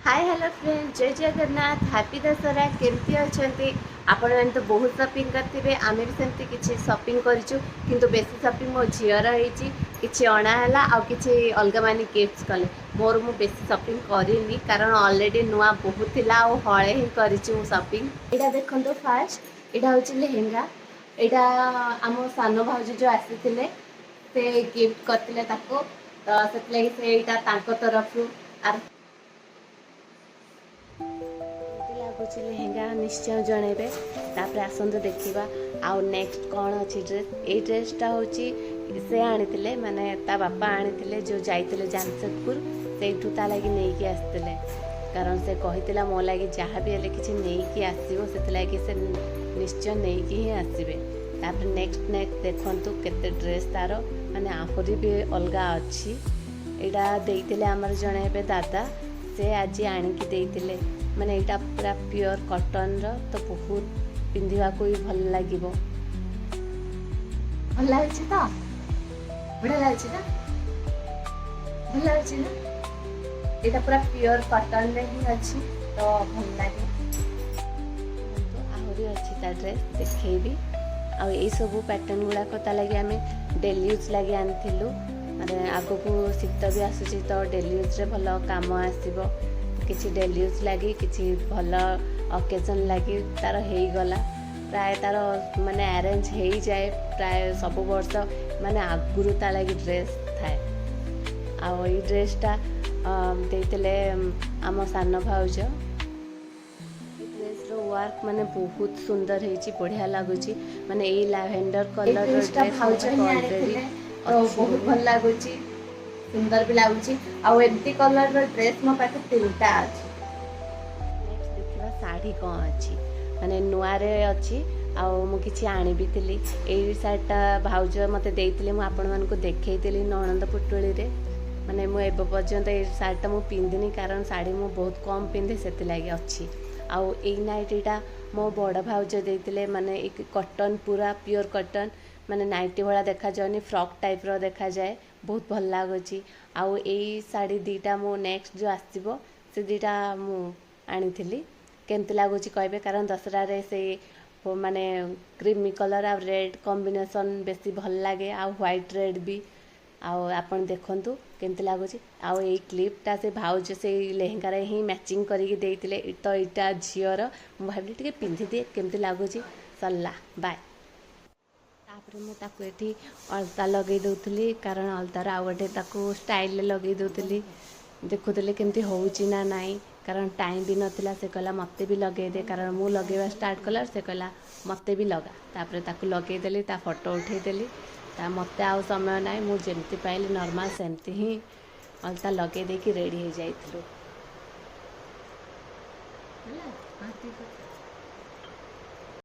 ହାଏ, hello friend, ଜୟ Jagannath, happy Dussehra. କେମିତି ଅଛନ୍ତି ଆପଣମାନେ? ତ ବହୁତ ସପିଂ କରିଥିବେ। ଆମେ ବି ସେମିତି କିଛି ସପିଂ କରିଛୁ, କିନ୍ତୁ ବେଶୀ ସପିଂ ମୋ ଝିଅର ହେଇଛି। କିଛି ଅଣା ହେଲା ଆଉ କିଛି ଅଲଗା ମାନେ ଗିଫ୍ଟସ୍ କଲେ। ମୋର ମୁଁ ବେଶୀ ସପିଂ କରିନି, କାରଣ ଅଲରେଡ଼ି ନୂଆ ବହୁତ ଥିଲା ଆଉ ହଳେ ହିଁ କରିଛି ମୁଁ ସପିଂ। ଏଇଟା ଦେଖନ୍ତୁ ଫାର୍ଷ୍ଟ, ଏଇଟା ହେଉଛି ଲେହେଙ୍ଗା। ଏଇଟା ଆମ ସାନ ଭାଉଜ ଯେଉଁ ଆସିଥିଲେ, ସେ ଗିଫ୍ଟ କରିଥିଲେ ତାକୁ, ତ ସେଥିଲାଗି ସେ ଏଇଟା ତାଙ୍କ ତରଫରୁ। ଆର କେମିତି ଲାଗୁଛି ଲେହେଙ୍ଗା, ନିଶ୍ଚୟ ଜଣେଇବେ। ତାପରେ ଆସନ୍ତୁ ଦେଖିବା ଆଉ ନେକ୍ସଟ କ'ଣ ଅଛି ଡ୍ରେସ୍। ଏଇ ଡ୍ରେସ୍ଟା ହେଉଛି ସେ ଆଣିଥିଲେ, ମାନେ ତା ବାପା ଆଣିଥିଲେ, ଯେଉଁ ଯାଇଥିଲେ ଜାମସେଦପୁର, ସେଇଠୁ ତା ଲାଗି ନେଇକି ଆସିଥିଲେ। କାରଣ ସେ କହିଥିଲା, ମୋ ଲାଗି ଯାହା ବି ହେଲେ କିଛି ନେଇକି ଆସିବ। ସେଥିଲାଗି ସେ ନିଶ୍ଚୟ ନେଇକି ହିଁ ଆସିବେ। ତାପରେ ନେକ୍ସଟ ନେକ୍ସଟ ଦେଖନ୍ତୁ କେତେ ଡ୍ରେସ୍ ତାର, ମାନେ ଆହୁରି ବି ଅଲଗା ଅଛି। ଏଇଟା ଦେଇଥିଲେ ଆମର ଜଣେ ଏବେ ଦାଦା, ସେ ଆଜି ଆଣିକି ଦେଇଥିଲେ। ମାନେ ଏଇଟା ପୁରା ପିଓର କଟନର, ତ ବହୁତ ପିନ୍ଧିବାକୁ ବି ଭଲ ଲାଗିବ। ଭଲ ଲାଗୁଛି ତ? ବଢ଼ିଆ ଲାଗୁଛି ନା? ଭଲ ଲାଗୁଛି ନା? ଏଇଟା ପୁରା ପିଓର କଟନରେ ହିଁ ଅଛି, ତ ଭଲ ଲାଗେ। ଦେଖନ୍ତୁ, ଆହୁରି ଅଛି ତା ଡ୍ରେସ୍, ଦେଖେଇବି। ଆଉ ଏଇସବୁ ପ୍ୟାଟର୍ନ ଗୁଡ଼ାକ ତା ଲାଗି ଆମେ ଡେଲି ୟୁଜ୍ ଲାଗି ଆଣିଥିଲୁ। ମାନେ ଆଗକୁ ଶୀତ ବି ଆସୁଛି, ତ ଡେଲି ୟୁଜ୍ରେ ଭଲ କାମ ଆସିବ। କିଛି ଡେଲି ୟୁଜ୍ ଲାଗି, କିଛି ଭଲ ଅକେଜନ୍ ଲାଗି ତାର ହେଇଗଲା। ପ୍ରାୟ ତାର ମାନେ ଆରେଞ୍ଜ ହେଇଯାଏ ପ୍ରାୟ ସବୁ ବର୍ଷ, ମାନେ ଆଗରୁ ତା ଲାଗି ଡ୍ରେସ୍ ଥାଏ। ଆଉ ଏଇ ଡ୍ରେସ୍ଟା ଦେଇଥିଲେ ଆମ ସାନ ଭାଉଜ। ଏଇ ଡ୍ରେସ୍ର ୱାର୍କ ମାନେ ବହୁତ ସୁନ୍ଦର ହେଇଛି, ବଢ଼ିଆ ଲାଗୁଛି। ମାନେ ଏଇ ଲାଭେଣ୍ଡର କଲର୍ର ଡ୍ରେସଟା ଡ୍ରେସ୍ ମୋ ଭାଉଜ ପାଖେ ହିଁ ଅଲରେଡ଼ି ଆଣିଥିଲେ, ତ ଅଛି ବହୁତ ବୋଲି। ଭଲ ଲାଗୁଛି, ସୁନ୍ଦର ବି ଲାଗୁଛି। ଆଉ ଏମିତି କଲରର ଡ୍ରେସ୍ ମୋ ପାଖେ ତିନିଟା ଅଛି। ନେକ୍ସଟ ଦେଖିବା ଶାଢ଼ୀ କ'ଣ ଅଛି। ମାନେ ନୂଆରେ ଅଛି ଆଉ ମୁଁ କିଛି ଆଣିବି ଥିଲି। ଏଇ ଶାଢ଼ୀଟା ଭାଉଜ ମୋତେ ଦେଇଥିଲେ, ମୁଁ ଆପଣମାନଙ୍କୁ ଦେଖେଇଥିଲି ନଣନ୍ଦ ପୁଟୁଳିରେ। ମାନେ ମୁଁ ଏବେ ପର୍ଯ୍ୟନ୍ତ ଏଇ ଶାଢ଼ୀଟା ମୁଁ ପିନ୍ଧିନି, କାରଣ ଶାଢ଼ୀ ମୁଁ ବହୁତ କମ୍ ପିନ୍ଧେ, ସେଥିଲାଗି ଅଛି। ଆଉ ଏଇ ନାଇଟିଟା ମୋ ବଡ଼ ଭାଉଜ ଦେଇଥିଲେ। ମାନେ ଏଇ କଟନ୍, ପୁରା ପିଓର କଟନ୍, ମାନେ ନାଇଟି ଭଳିଆ ଦେଖାଯାଉନି, ଫ୍ରକ୍ ଟାଇପ୍ର ଦେଖାଯାଏ, ବହୁତ ଭଲ ଲାଗୁଛି। ଆଉ ଏଇ ଶାଢ଼ୀ ଦୁଇଟା ମୁଁ ନେକ୍ସଟ ଯେଉଁ ଆସିବ, ସେ ଦୁଇଟା ମୁଁ ଆଣିଥିଲି। କେମିତି ଲାଗୁଛି କହିବେ, କାରଣ ଦଶହରାରେ ସେଇ ମାନେ କ୍ରିମି କଲର୍ ଆଉ ରେଡ଼୍ କମ୍ବିନେସନ୍ ବେଶୀ ଭଲ ଲାଗେ, ଆଉ ହ୍ୱାଇଟ୍ ରେଡ଼୍ ବି। ଆଉ ଆପଣ ଦେଖନ୍ତୁ କେମିତି ଲାଗୁଛି। ଆଉ ଏଇ କ୍ଲିପ୍ଟା ସେ ଭାଉଜ ସେଇ ଲେହେଙ୍ଗାରେ ହିଁ ମ୍ୟାଚିଂ କରିକି ଦେଇଥିଲେ। ତ ଏଇଟା ଝିଅର, ମୁଁ ଭାବିଲି ଟିକେ ପିନ୍ଧିଦିଏ, କେମିତି ଲାଗୁଛି। ସରିଲା, ବାଏ। ତାପରେ ମୁଁ ତାକୁ ଏଠି ଅଳତା ଲଗେଇ ଦେଉଥିଲି, କାରଣ ଅଳତାର ଆଉ ଗୋଟେ ତାକୁ ଷ୍ଟାଇଲରେ ଲଗେଇ ଦେଉଥିଲି, ଦେଖୁଥିଲି କେମିତି ହେଉଛି ନା ନାହିଁ, କାରଣ ଟାଇମ୍ ବି ନଥିଲା। ସେ କହିଲା, ମୋତେ ବି ଲଗେଇଦେ, କାରଣ ମୁଁ ଲଗେଇବା ଷ୍ଟାର୍ଟ କଲା, ସେ କହିଲା, ମୋତେ ବି ଲଗା। ତାପରେ ତାକୁ ଲଗେଇଦେଲି, ତା ଫଟୋ ଉଠେଇଦେଲି। ତା ମୋତେ ଆଉ ସମୟ ନାହିଁ, ମୁଁ ଯେମିତି ପାଇଲି ନର୍ମାଲ୍ ସେମିତି ହିଁ ଅଳତା ଲଗେଇ ଦେଇକି ରେଡ଼ି ହେଇଯାଇଥିଲୁ। ହେଲା।